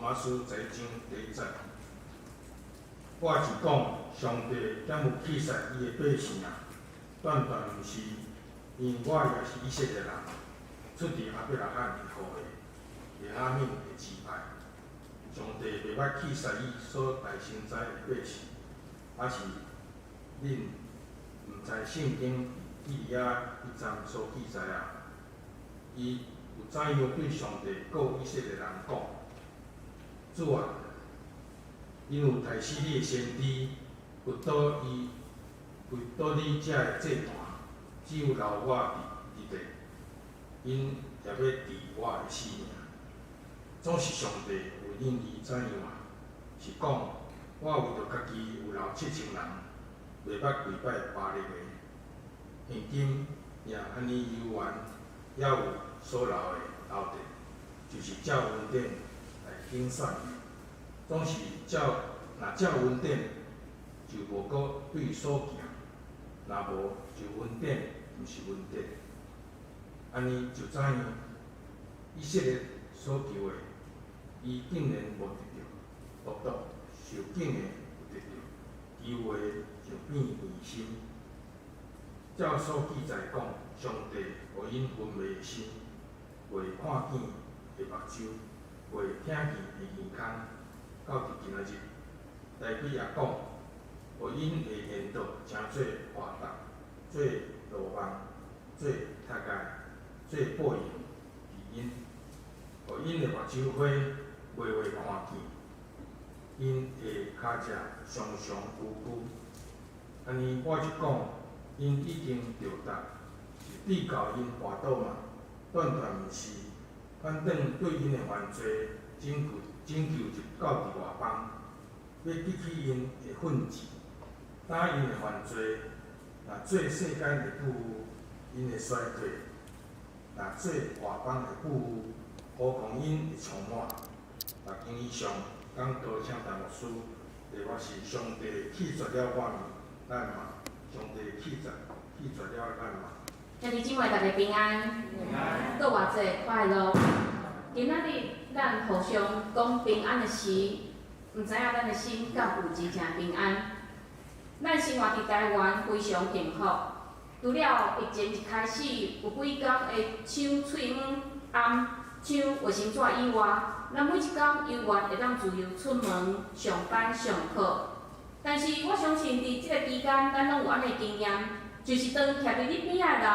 馬書11章第1節。我是講，上帝敢有棄殺伊的百姓啊？斷斷毋是，因為我也是以色列人，出佇亞伯拉罕的後裔，便雅憫的支派。上帝袂捌棄殺伊所代先知的百姓，抑是恁毋知聖經以利亞彼站所記載啊？伊有怎樣對上帝告以色列人講：主啊，𪜶有刣死你的先知，掘倒伊，掘倒你遮的祭壇，只有留我佇佇地，𪜶也欲置我的性命。總是上帝為恁而怎樣啊？是講我為著家己有留7000人，袂捌跪拜巴力的。現今也按呢猶原，猶有所留的後裔，就是照恩典來揀選的。總是照若照恩典，就無閣對所行；若無就恩典，毋是恩典。按呢就怎樣？以色列所求的，伊竟然無得著；獨獨受揀的有得著，其餘的就變硬心。照所記載講，上帝予𪜶昏迷的心，袂看見的目睭，袂聽見的耳孔，到佇今仔日。大衛也講，予𪜶的言道成做活毒，做羅網，做踢蓋，做報應佇𪜶，予𪜶的目睭花袂會看見，𪜶的跤跡常常踽踽。按呢我就講，𪜶已經著毒，是致予𪜶跋倒嗎？斷斷毋是，反轉對𪜶的犯罪拯救拯救就到佇外邦，欲激起𪜶的憤志，當𪜶的犯罪若做世間的富裕，𪜶的衰退，若做外邦的富裕，何況𪜶會充滿？六經以上講道，請陳牧師，題目是上帝棄絕了我們，咱嘛，上帝棄絕棄絕了咱嘛。兄弟姊妹，大家平安，復活節快樂。今仔日咱互相講平安的時，毋知影咱的心敢有真正平安？咱生活佇台灣非常幸福，除了疫情一開始有幾工會搶喙糞、頷、搶衛生紙以外，咱每一工猶原會當自由出門上班上課。但是我相信佇這个期間，咱攏有按呢經驗，就是當徛佇你邊仔的人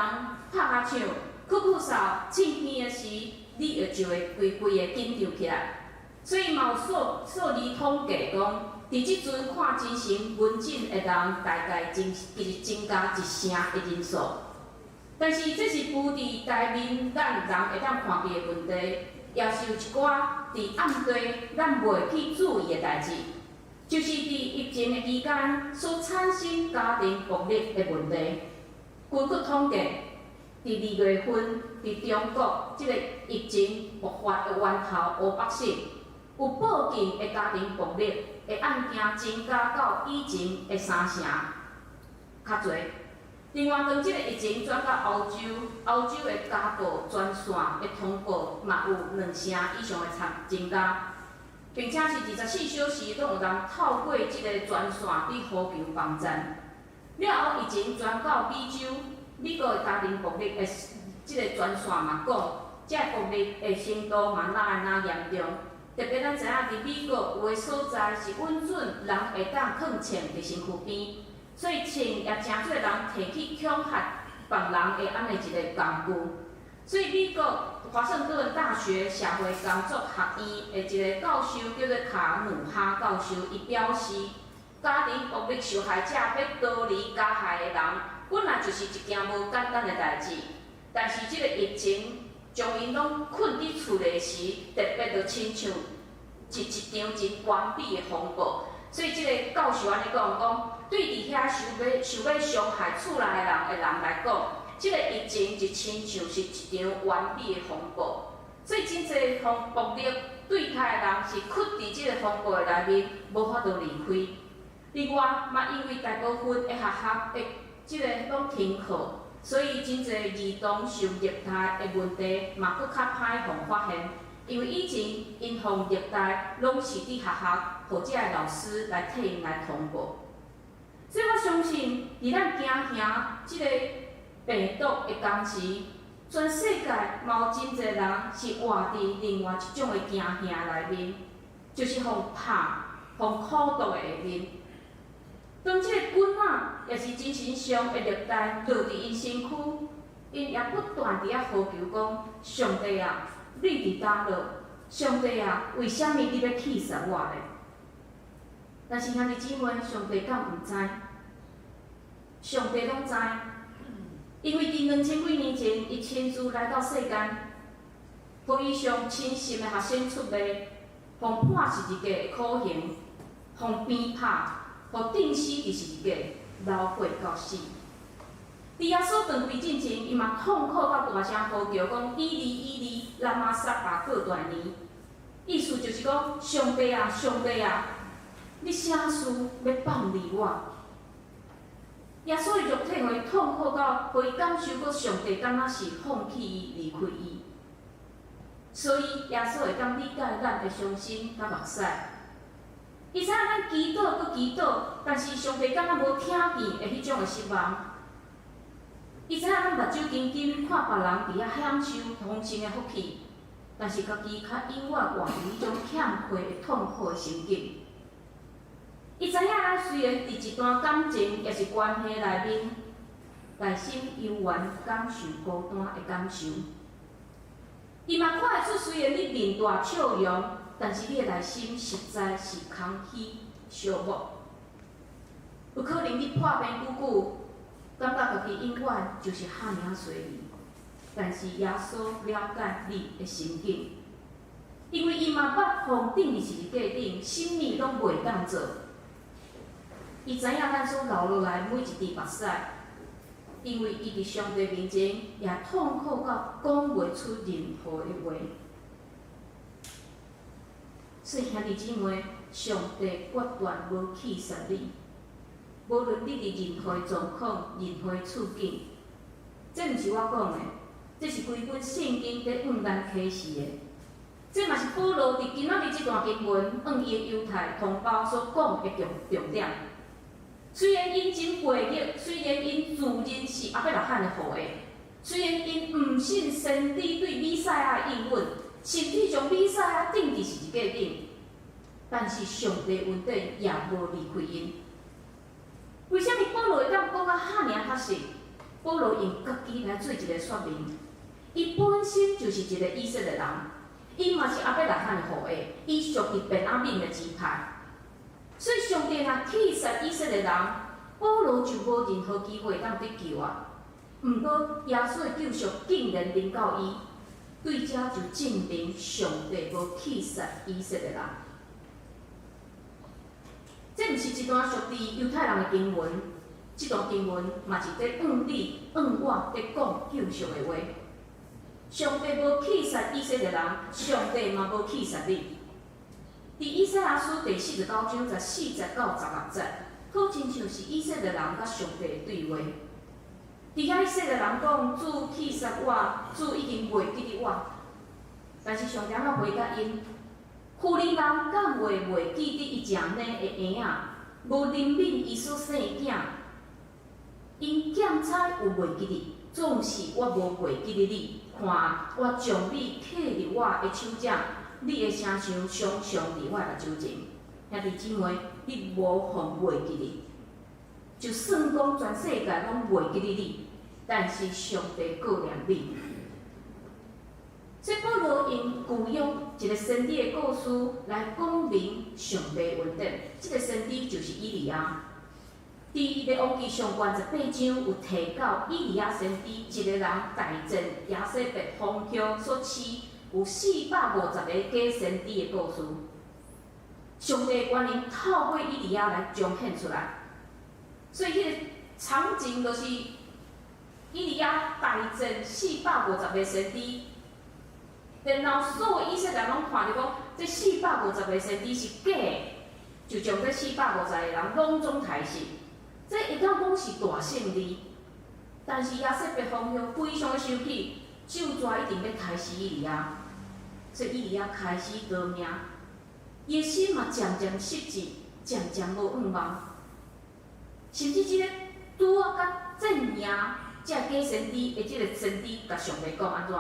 拍哈欠、咳咳嗽、凊耳的時，你會就會規規的緊張起來。所以嘛有數數字統計講，佇這陣看精神門診的人，大概增其實增加一成的人數。但是這是浮佇台面，咱人會當看見的問題，也是有一寡佇暗地咱袂去注意的代誌，就是佇疫情的期間所產生家庭暴力的問題。根據統計，佇2月份，佇中國這个疫情爆發的源頭湖北省，有報警的家庭暴力的案件增加到以前的三成較濟。另外，當這个疫情轉到歐洲，歐洲的家暴專線的通報嘛有兩成以上的增增加，並且是24小時攏有人透過這个專線佇呼求幫贊。了後，疫情傳到美洲，美國的家庭暴力的這个專線嘛講，這个暴力的程度嘛若來若嚴重。特別咱知影，佇美國有的所在是允准人會當囥槍佇身軀邊，所以槍也誠濟人提去恐嚇別人的按呢一个工具。所以美國華盛頓大學社會工作學院的一个教授叫做卡努哈教授，伊表示，家庭暴力受害者欲逃離加害的人，本來就是一件無簡單的代誌。但是這个疫情將𪜶攏困佇厝內時，特別就親像一一場真完美的風暴。所以這个教授按呢講，講對佇遐想欲想欲傷害厝內的人的人來講，這个疫情就親像是一場完美的風暴。所以真濟風暴力對待的人是困佇這个風暴的內面，無法度離開。另外，嘛因為大部分的學校的這个攏停課，所以真濟兒童受虐待的問題嘛閣較歹予發現。因為以前𪜶予虐待，攏是佇學校，予這个老師來替𪜶來通報。所以我相信，佇咱驚嚇這個病毒的同時，全世界嘛有真濟人是活佇另外一種的驚嚇內面，就是予拍、予苦毒的下面。當這個棍仔，抑是精神上的虐待落佇𪜶身軀，𪜶也不斷佇遐呼求講：上帝啊，你佇佗落？上帝啊，為啥物你欲棄殺我咧？但是兄弟姊妹，上帝敢毋知？上帝攏知，因為佇2000幾年前，伊親自來到世間，予伊上親信的學生出賣，予判十字架的苦刑，予鞭拍，予釘死佇十字架，流血到死。佇耶穌斷氣進前，伊嘛痛苦到大聲呼叫講：以利以利，拉瑪撒巴各大尼。意思就是講，上帝啊，上帝啊，你啥事欲放離我？耶穌的肉體予伊痛苦到，予伊感受過上帝敢若是放棄伊、離開伊。所以耶穌會當理解咱的傷心佮目屎。伊知影咱祈禱閣祈禱，但是上帝敢若無聽見的彼種的失望。伊知影咱目睭金金看別人佇遐享受豐盛的福氣，但是家己卻永遠活佇彼種欠缺的痛苦的心境。伊知影咱雖然佇一段感情抑是關係內面，內心猶原感受孤單的感受。伊嘛看會出，雖然你面帶笑容，但是你的內心實在是空虛寂寞。有可能你破病久久，感覺家己永遠就是遐爾仔衰微，但是耶穌了解你的心境，因為伊嘛捌予釘佇十字架頂，啥物攏袂當做。伊知影咱所流落來每一滴目屎，因為伊佇上帝面前也痛苦到講袂出任何的話。所以兄弟姊妹，上帝決斷無棄殺你，無論你佇任何的狀況、任何的處境，這毋是我講的，這是規本聖經佇向咱啟示的。這嘛是保羅佇今仔日這段經文，向伊的猶太同胞所講的重點。雖然𪜶真背逆，雖然𪜶自認是亞伯拉罕的後裔，雖然𪜶毋信先知對彌賽亞的應允，甚至將彌賽亞釘佇十字架頂，但是上帝恩典也無離開𪜶。為啥物保羅會當講甲遐爾確實？保羅用家己來做一個說明，伊本身就是一個以色列人，伊嘛是亞伯拉罕的後裔，伊屬於便雅憫的支派。所以上帝若棄殺以色列人，保羅就無任何機會當得救啊。毋過耶穌的救贖竟然臨到伊，對這就證明上帝無棄殺以色列人。這毋是一段屬佇猶太人的經文，這段經文嘛是佇向你、向我佇講救贖的話。上帝無棄殺以色列人，上帝嘛無棄殺你。佇以賽亞書第49章14節到16節，好親像是以色列人佮上帝的對話。佇遐以色列人講：主棄殺我，主已經袂記得我。但是上帝按怎回答𪜶？婦人敢會袂記得伊食奶的嬰仔，無憐憫伊所生的囝？𪜶檢查有袂記得，總是我無袂記得你。看，我將你刻佇我的手掌，你的聲像常常佇我目睭前。兄弟姊妹，你無予袂記得，就算講全世界攏袂記得你，但是上帝顧念你。所以保羅用舊約一個先知的故事來講明上帝恩典。這個先知就是以利亞。佇列王紀上卷18章有提到以利亞先知一個人大戰耶洗別皇后所飼有450個假先知的故事。上帝權能透過以利亞來彰顯出來，所以彼個場景就是以利亞大戰450個先知，然後所有以色列人攏看著講，這四百五十個先知是假的，就將這四百五十個人攏總刣死。這會當講是大勝利，但是耶洗別皇后非常的生氣，咒詛一定欲刣死以利亞。所以以利亞開始逃命，伊的心嘛漸漸失志，漸漸無向望，甚至這个拄仔共戰贏這个假先知的這个先知，共上帝講按怎？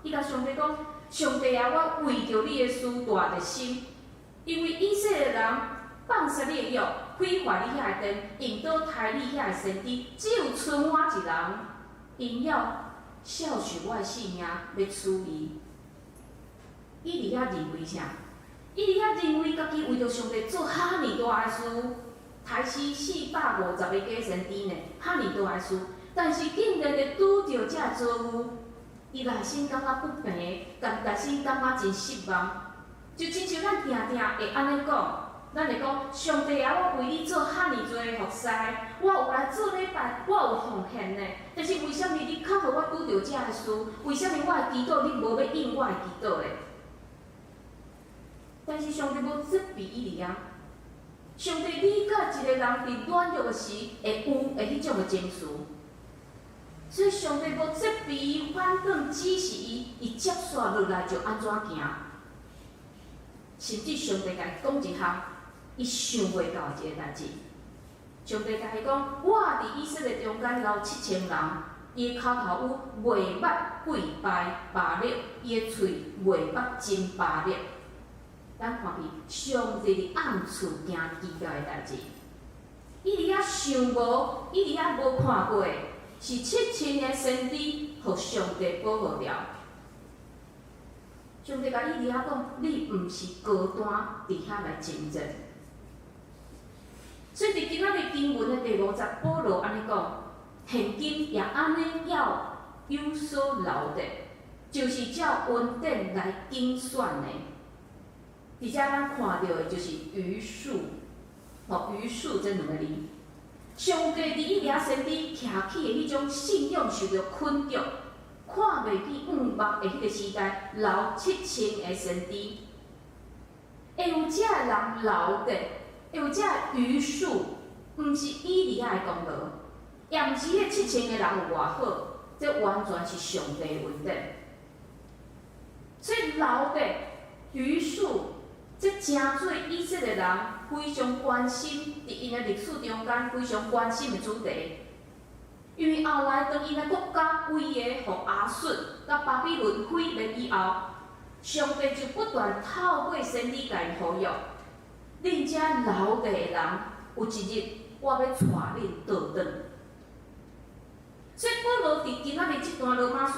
伊共上帝講：上帝啊，我為著你的事大熱心，因為以色列人放殺你的約，毀壞你遐的殿，用刀刣你遐的先知，只有賰我一人，𪜶猶肖受我的性命，欲取伊。以利亞認為啥？以利亞認為家己為著上帝做遐爾大的事，刣死450個假先知呢，遐爾大的事，但是竟然會拄著這遭遇，伊內心感覺不平，共內心感覺真失望，就親像咱定定會按呢講，咱會講上帝啊，我為你做遐爾濟服侍，我有來做禮拜，我有奉獻呢，但是為啥物你較予我拄著這个事？為啥物我的祈禱你無欲應我的祈禱咧？但是上帝無責備以利亞，上帝理解一個人佇軟弱的時會有的彼種的情緒，所以上帝無責備伊，反轉指示伊，伊接續落來就按怎行。甚至上帝共伊講一項，伊想袂到的一个代誌。上帝共伊講：我佇以色列中間留7000人，伊的跤頭趺袂捌跪拜巴力，伊的喙袂捌親巴力。咱看見上帝佇暗處行奇妙的代誌，以利亞想無，以利亞無看過的，是七千個先知予上帝保護著。上帝共以利亞講：你毋是孤單佇遐來征戰。所以佇今仔日經文的第五節，保羅按呢講：現今也按呢要有所留的，就是照恩典來揀選的。佇遮咱看著的就是餘數，吼，餘數這兩个字。上帝佇以利亞先知徛起的彼種信仰受著捆綁，看袂見向望的彼个時代，留七千個先知，會有這个人留的，會有這个餘數，毋是以利亞的功勞，也毋是彼七千个人有偌好，這完全是上帝的恩典。所以留的餘數，這成做以色列人非常關心，佇𪜶的歷史中間非常關心的主題。因為後來當𪜶的國家規个予亞述佮巴比倫毀滅以後，上帝就不斷透過先知共𪜶呼籲：恁這留低的人，有一日我欲帶恁倒轉。所以保羅佇今仔日這段羅馬書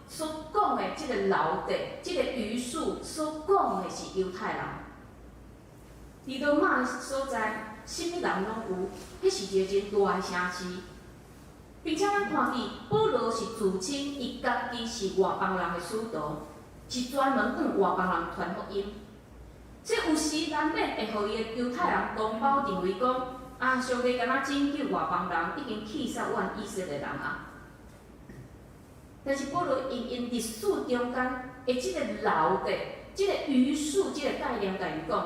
所講的這個留低、這個餘數所講的是猶太人。佇羅馬的所在，啥物人攏有，彼是一个真大的城市。並且咱看見保羅是自稱伊家己是外邦人的使徒，是專門向外邦人傳福音。所以有時難免會予伊的猶太人同胞認為講：啊，上帝敢若拯救外邦人，已經棄殺阮以色列人啊。但是保羅用𪜶歷史中間的這个留的、這個餘數、這個概念，共𪜶講，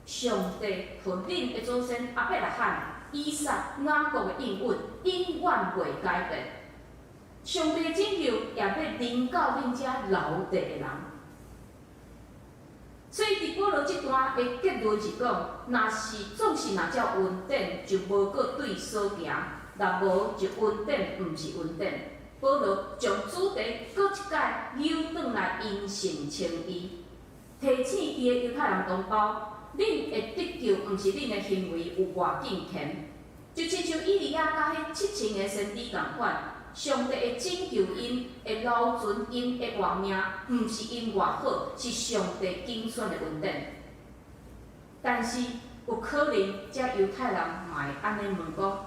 上帝予恁的祖先亞伯拉罕、以撒、雅各的應允永遠袂改變。上帝的拯救也欲臨到恁遮留低的人。所以佇保羅這段的結論是講，若是總是若照恩典，就無閣對所行；若無就恩典毋是恩典。保羅將主題閣一擺扭轉來因信稱義，提醒伊的猶太人同胞，恁會得救，毋是恁的行為有偌敬虔，就親像以利亞佮彼七千個先知仝款，上帝會拯救𪜶，會留存𪜶的活命，毋是𪜶偌好，是上帝揀選的恩典。但是有可能，這猶太人嘛會按呢問講：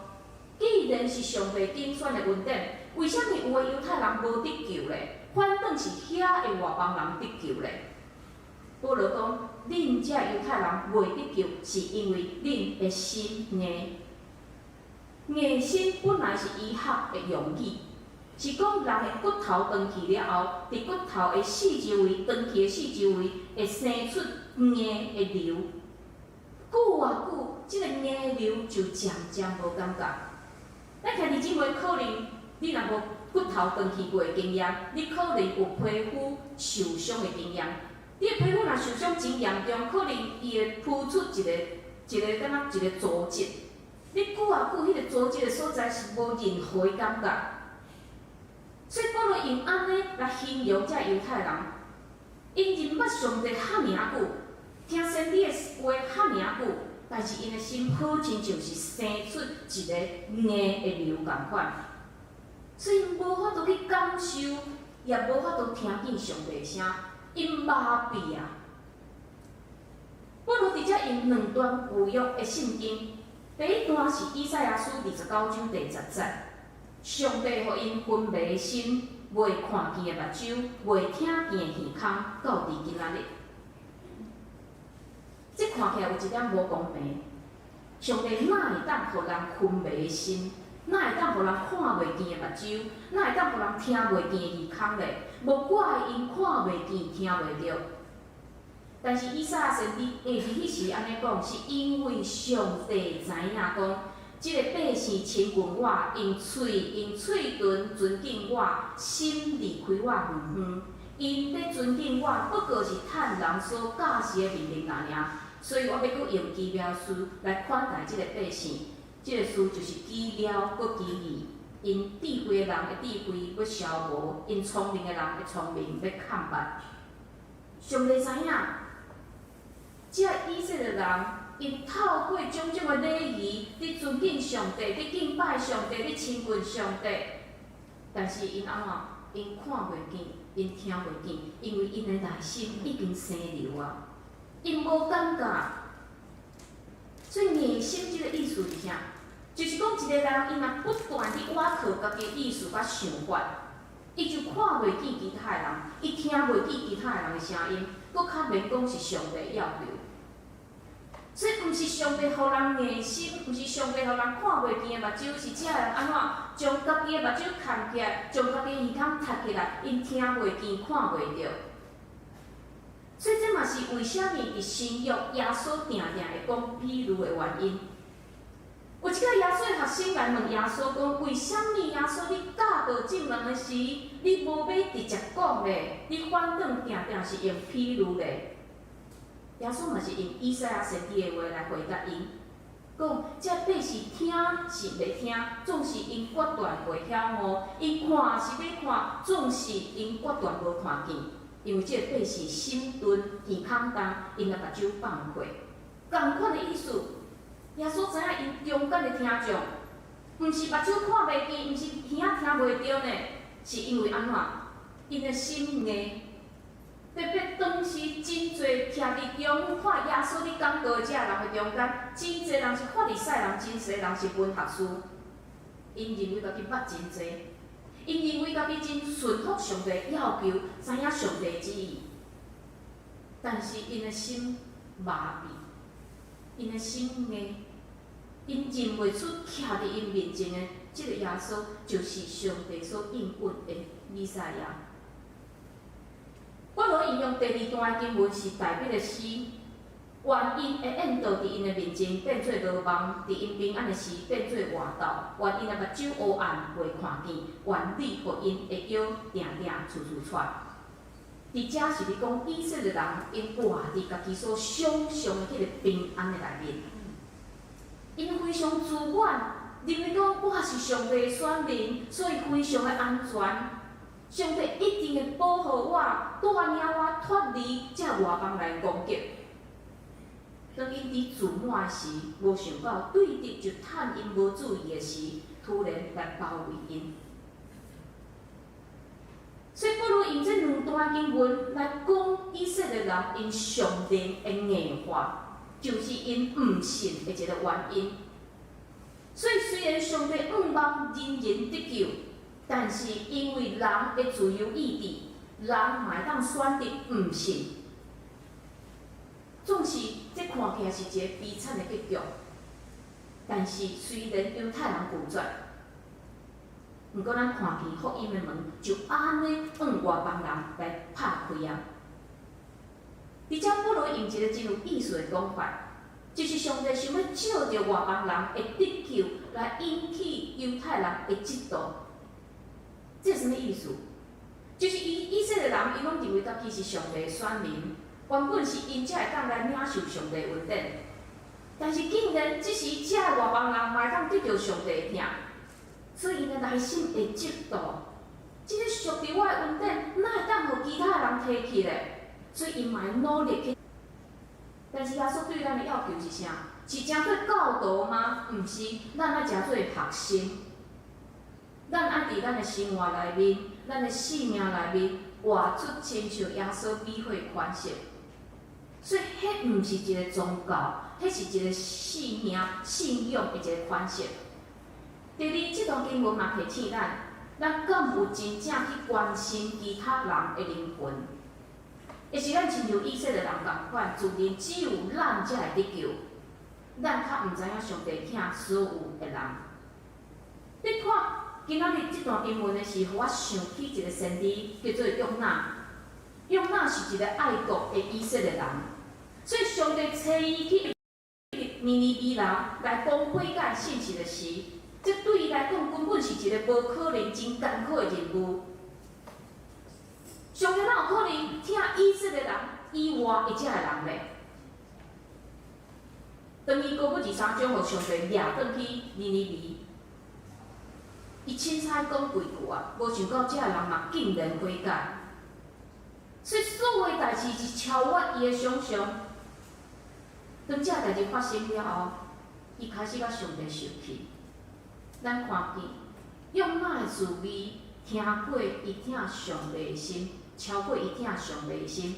既然是上帝揀選的恩典，為啥物有的猶太人無得救咧？反轉是遐的外邦人得救咧？保羅講：恁這猶太人袂得救，是因為恁的心硬。硬心本來是醫學的用語，是講人的骨頭斷去了後，佇骨頭的四周圍，斷去的四周圍會生出硬的瘤。久啊久，這个硬瘤就漸漸無感覺。咱兄弟姊妹可能你若無骨頭斷去過的經驗，你可能有皮膚受傷的經驗。佇你的皮膚若受傷真嚴重，可能伊會浮出一個一個敢若一個組織。你久啊久，彼個組織的所在是無任何的感覺。所以保羅用按呢來形容這猶太人，𪜶認捌上帝遐爾久，聽先知的話遐爾久，但是𪜶的心好親像是生出一個硬的瘤仝款，所以無法度去感受，也無法度聽見上帝的聲，𪜶麻痹啊！保羅佇遮用兩段舊約的聖經，第一段是以賽亞書29章第10節，上帝予𪜶昏迷的心，袂看見的目睭，袂聽見的耳孔，到佇今仔日。這看起來有一點無公平。上帝哪會當予人昏迷的心？哪會當予人看袂見的目睭？哪會當予人聽袂見的耳孔咧？無怪𪜶看袂見、聽袂著。但是以賽亞先知會佇彼時按呢講，是因為上帝知影講，這個百姓親近我，用喙用喙唇尊敬我，心離開我遠遠。𪜶欲尊敬我，不過是趁人所教示的命令爾爾。所以我欲閣用奇妙事來款待這個百姓。這個事就是奇妙閣奇異。𪜶智慧的人的智慧欲消無，𪜶聰明的人的聰明欲空白。上帝知影，這以色列人，𪜶透過種種的禮儀，佇尊敬上帝，佇敬拜上帝，佇親近上帝。但是𪜶按怎？𪜶看袂見，𪜶聽袂見，因為𪜶的內心已經生瘤啊，𪜶無感覺。所以硬心這個意思是啥？就是講一個人，伊若不斷佇倚靠家己的意思佮想法，伊就看袂見其他的人，伊聽袂見其他的人的聲音，閣較免講是上帝要求。所以，毋是上帝予人硬心，毋是上帝予人看袂見的目睭，是這个人按怎將家己的目睭崁起來，將家己的耳孔塞起來，𪜶聽袂見，看袂著。所以，這嘛是為啥物佇新約耶穌定定會講比喻的原因。有一個耶穌的學生來問耶穌講：為啥物耶穌你教導眾人的時，你無欲直接講咧？你反轉定定是用比喻咧？耶穌嘛是用以賽亞先知的話來回答𪜶，講這百姓聽是袂聽，總是𪜶決斷袂曉悟；𪜶看是欲看，總是𪜶決斷無看見。因為這個百姓心鈍，耳孔重，𪜶的目睭放血。仝款的意思，耶穌知影𪜶中間的聽眾，毋是目睭看袂見，毋是耳仔聽袂著呢，是因為按怎？𪜶的心硬。特別當時真濟徛佇中看耶穌佇講道的這人的中間，真濟人是法利賽人，真濟人是文學士，𪜶認為家己捌真濟，𪜶認為家己真順服上帝要求，知影上帝旨意，但是𪜶的心麻痹，𪜶的心硬，𪜶認袂出徛佇𪜶面前的這個耶穌就是上帝所應允的彌賽亞。保羅引用第二段的經文是大衛的詩，願𪜶的宴桌佇𪜶的面前變做羅網，佇𪜶平安的時變做倚斗，願𪜶的目睭烏暗袂看見，願你予𪜶的腰定定搐搐掣。佇遮是咧講以色列人𪜶活佇家己所想像的彼個平安的內面，𪜶非常自滿，認為講我是上帝的選民，所以非常的安全。上帝一定會保護我，帶領我脫離這外邦人攻擊。當𪜶佇自滿時，無想到對敵就趁𪜶無注意的時，突然來包圍𪜶。所以保羅用這兩段經文來講以色列人𪜶屬靈的硬化，就是𪜶毋信的一個原因。所以雖然上帝向望人人得救，但是因為人的自由意志，人嘛會當選擇毋信。總是這看起來是一個悲慘的結局，但是雖然猶太人拒絕，毋過咱看見福音的門就按呢向外邦人來拍開啊！佇遮保羅用一個真有意思的講法，就是上帝想欲藉著外邦人的得救來引起猶太人的嫉妒。這是啥物意思？就是以色列人，𪜶攏認為家己是上帝的選民，原本是𪜶才會當來領受上帝恩典，但是竟然這時遮的外邦人嘛會當得著上帝的疼，所以𪜶的內心會嫉妒。這个屬佇我的恩典，哪會當予其他的人提去咧？所以𪜶嘛會努力去。但是耶穌對咱的要求是啥？是成做教徒嗎？毋是，咱愛成做學生。咱愛佇咱的生活內面，咱的生命內面，活出親像耶穌美好的款式。所以，彼毋是一個宗教，彼是一個生命信仰的一個款式。第二，這段經文嘛提醒咱，咱敢有真正去關心其他人的靈魂？會使咱親像以色列人仝款，自認只有咱才會得救，咱較毋知影上帝疼所有的人。你看今仔日這段經文的時，予我想起一個先知，叫做約拿。約拿是一個愛國的以色列人，所以上帝差伊去尼尼微人來講悔改信息的時，這對伊來講根本是一個無可能、真艱苦的任務。上帝哪有可能疼以色列人以外的遮的人咧？當伊閣尾二三章，予上帝掠轉去尼尼微，伊凊彩講幾句啊，無想到遮的人嘛竟然悔改。所以所有的代誌是超越伊的想象。當這代誌發生了後，伊開始共上帝受氣。咱看見約拿的滋味，聽過伊疼上帝的心，超過伊疼上帝的心。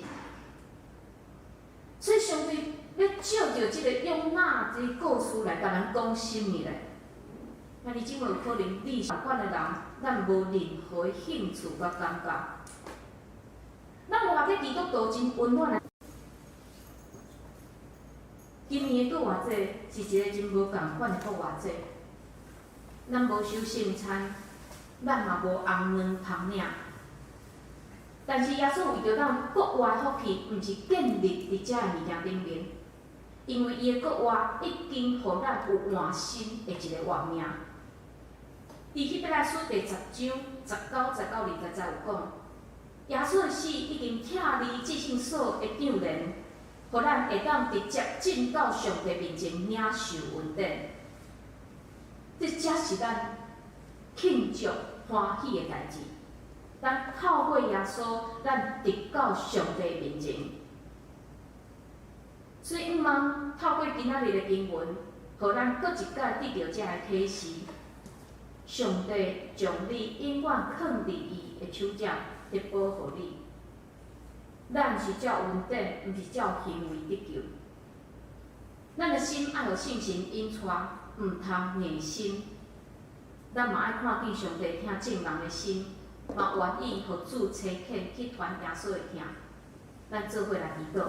所以上帝欲藉著這個約拿這个故事來共咱講啥物咧？那你這有可能你仝款的人，咱無任何興趣佮感覺。咱活佇基督徒真溫暖的。今年的復活節是一個真無仝款的復活節。咱無守聖餐，咱嘛無紅卵蜂領。但是耶穌為著咱國外福氣，毋是建立佇遮的物件頂面，因為伊的國活已經予咱有換新的一個活命。佇希伯來書第十章19、20節有講，耶穌的死已經拆離至聖所的帳簾，予咱會當直接進到上帝面前領受恩典。這才是咱慶祝歡喜的代誌。咱透過耶穌，咱直到上帝面前。所以，向望透過今仔日的經文，予咱閣一擺得著這个啟示：上帝將你永遠囥佇伊的手掌，佇保護你。咱是照恩典，毋是照行為得救。咱的心愛予聖神引帶，毋通硬心。咱嘛愛看見上帝疼眾人的心，嘛願意予主差遣去傳耶穌的疼。咱做伙來祈禱。